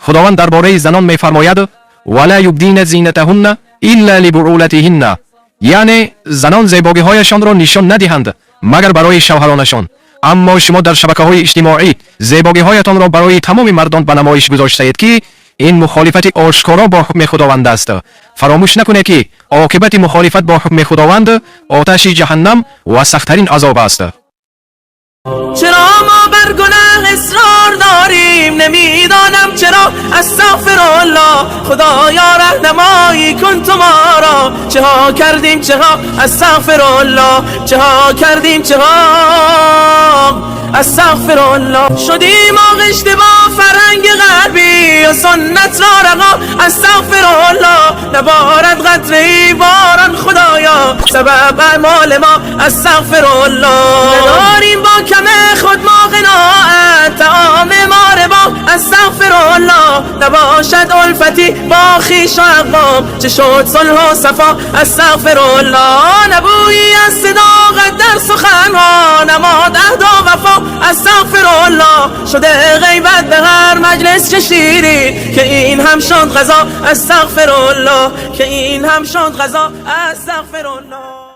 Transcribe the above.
Худованд дар бораи занон мефармояд: ولا یبدین زینتهن الا لبعولتهن. Яъне занон зебогиҳояшонро нишон надиҳанд, магар барои шавҳаронашон. Аммо шумо дар шабакаҳои иҷтимоӣ зебогиҳоятонро барои тамоми мардон ба намоиш гузоштаед, ки ин мухолифати ошкоро бо ҳукми Худованд аст. Фаромӯш накунед, ки оқибати мухолифат бо ҳукми Худованд оташи ҷаҳаннам ва сахттарин азоб аст. چرا ما بر گناه اصرار داریم؟ نمیدانم چرا. استغفر الله. خدایا، رهنمایی کن تو ما را. چه ها کردیم، چه ها. استغفر الله. چه ها کردیم، چه ها. استغفر الله. شدیم آغشته با فرهنگ غربی و سنت را رها. استغفر الله. نبارد قطره ای باران، خدایا، سبب اعمال ما. استغفر الله. نداریم با کم خود ما قناعت، طعام ما ربا. استغفر الله. نباشد الفتی با خویش و اقوام، چه شد صلح و صفا؟ استغفر الله. نه بویی از صداقت در سخنها، نماند عهد و وفا. استغفر الله. شده غیبت به هر مجلس چه شیرین، که این هم شد قضا. استغفر الله. که این هم شد قضا. استغفر الله.